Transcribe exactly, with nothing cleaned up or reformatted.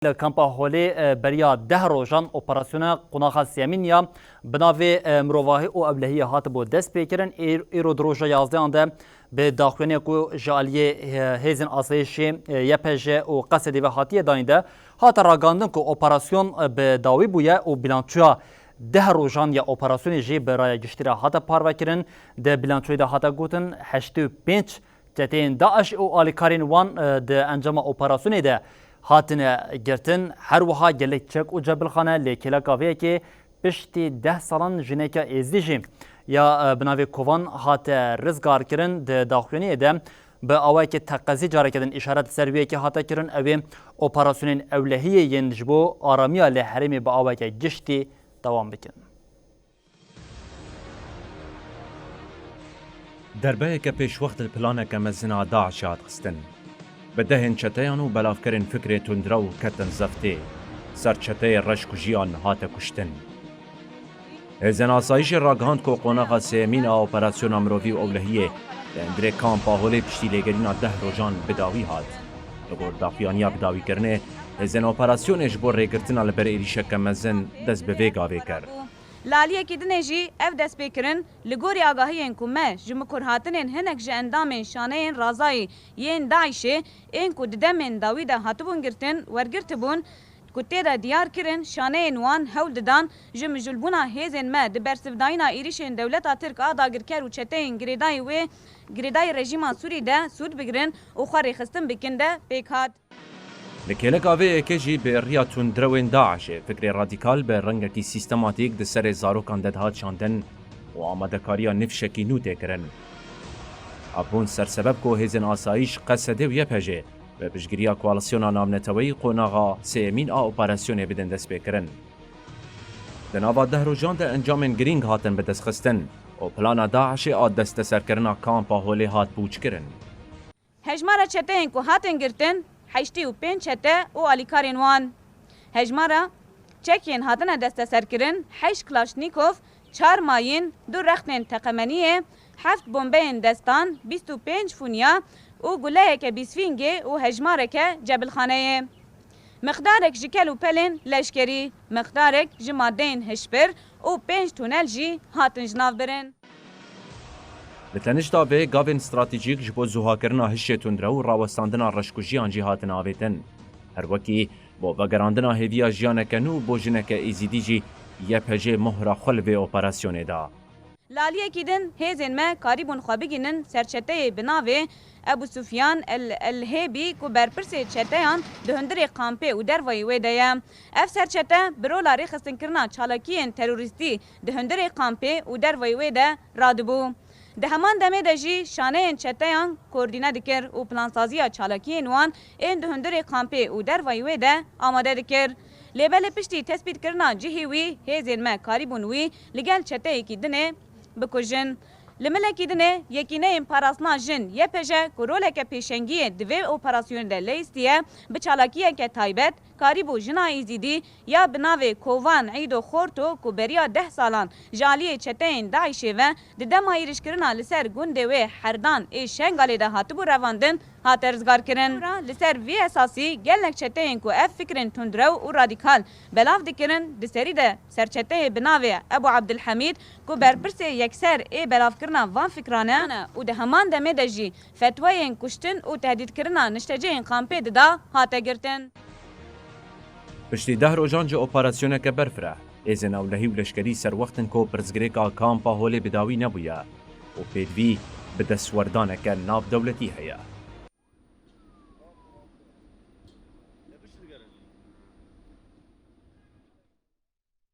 Li kampa Holê, e, beriya deh rojan operasyona qonaxa sêyemîn ya bi navê, e, mirovahî û ewlehiyê hatibû destpêkirin. Îr-, îro di roja yazdehan de bi daxuyaniyê ku ji aliyê, e, hêzên asayişê, e, Y P J û Qesedê ve hatiye danîn de hate ragihandin ku operasyon, e, bi dawî bûye û bilançoya deh rojan ya operasyonê jî bi raya giştî re hate parvekirin. Di bilançoyê de hate gotin, heştê û pênc çeteyên DAIŞ û alîkarên wan, e, di encama operasyonê de hatine girtin. Her wiha gelek çek û cebilxane lê kêleka vê yekê piştî deh salan jineke êzdî jî ya, e, bi navê Kovan hate rizgarkirin. Di daxuyaniyê de bi awayekî teqezî careke din îşaret li ser wê yekê hate kirin, ew ê operasyonên ewlehiyê yên ji bo aramiya li herêmê bi awayeke giştî dewam bikin. Derbeyeke pêşwext li planeke mezin a DAIŞê hat xistin. Bi dehên çeteyan û belavkerên fikrê tundrew ketin zeftê. Ser çeteyê reşkujiyan hate kuştin. Hêzên asayişê ragihand ku qonaxa sêyemîn a operasyona mirovî û ewlehiyê li hundirê kampa Holê piştî lêgerîna deh rojan bi dawî hat. Li gor daxuyaniya bidawîkirinê, hêzên operasyonê ji bo rêgirtina li ber êrîşeke mezin dest bi vê gavê kir. Li aliyekî dinê jî ev destpêkirin li gorî agahiyên ku me ji mikurhatinên hinek ji endamên şaneyên razayî yên DAIŞê ên ku di demên dawî de hatibûn girtin wergirtibûn, ku tê de diyar kirin şaneyên wan hewl didan ji mijûlbûna hêzên me di bersivdayîna êrîşên dewleta Tirk a dagirker û çeteyên girêdayî wê, girêdayî rejîma Sûrî de sûd bigirin û xwe rêxistin bikin de pêk hat. Li kêleka vê yekê jî bi riya tundrewên DAIŞê fikrê radîkal bi rengekî sîstematîk di serê zarokan de dihat şandin û amadekariya nifşekî nû tê kirin. Ev bûn sersebeb ku hêzên asayîş, Qesedê û Y P J bi piştgiriya koalîsyona navneteweyî qonaxa sêyemîn a operasyonê bidin destpêkirin. Di nava deh rojan de encamên girîng hatin bidestxistin û plana DAIŞê a desteserkirina kampa Holê hat pûçkirin. Hejmara çeteyên ku hatin girtin, heştê û pênc çete û alîkarên wan. Hejmara çekên hatine desteserkirin, heşt Klaşnîkov, çar mayîn, du rextên teqemeniyê, heft bombeyên destan, bîst û pênc fûnya û guleyeke bîsfîngê û hejmareke cebilxaneyê. Miqdarek ji kel û pelên leşkerî, miqdarek ji madeyên hişbir û pênc tunel jî hatin ji nav birin. Li tenişta vê gavên stratejîk ji bo zuhakirina hişê tundrew û rawestandina reşkujiyan jî hatin avêtin. Her wekî bo vegerandina hêviya jiyaneke nû bo jineke Êzîdî jî Y P J mohra xwe li vê operasyonê da. Li aliyekî din hêzên me karîbûn xwe bigihînin ser çeteyê bi navê Ebû Sufyan El, El Hêbî ku berpirsê çeteyan di hundirê kampê û dervayî wê de ye. Ev serçete bi rola rêxistinkirina çalakiyên terorîstî di hundirê kampê û dervayî wê de radibû. Di heman demê de jî şaneyên çeteyan koordîne dikir û plansaziya çalakiyên wan ên di hundirê kampê û dervayî wê de amade dikir. Lê belê piştî tespîtkirina cihê wî, hêzên me karîbûn wî li gel çeteyekî dinê bikujin. Li milekî dinê Yekîneyên Parastina Jin, Y P J, ku roleke pêşengiyê di vê operasyonê de leyîstiye, bi çalakiyeke taybet karîbû jina Êzîdî ya bi navê Kovan Îdo Xorto ku beriya deh salan ji aliyê çeteyên DAIŞê ve di dema êrîşkirina li ser gundê wê Herdan ê Şengalê de hatibû revandin, hate rizgarkirin. Li ser vî esasî gelek çeteyên ku ev fikrên tundrew û radîkal belav dikirin, di serî de serçeteyê bi navê Ebû Ebdulhemîd ku berpirsê yekser ê belavkirina van fikran e û di heman demê de jî fetweyên kuştin û tehdîdkirina niştecihên kampê dida, hate girtin. Piştî deh rojan ji operasyoneke berfireh, hêzên ewlehî û leşkerî serwext in ku pirsgirêka kampa Holê bi dawî nebûye û pêdivî bi destwerdaneke navdewletî heye.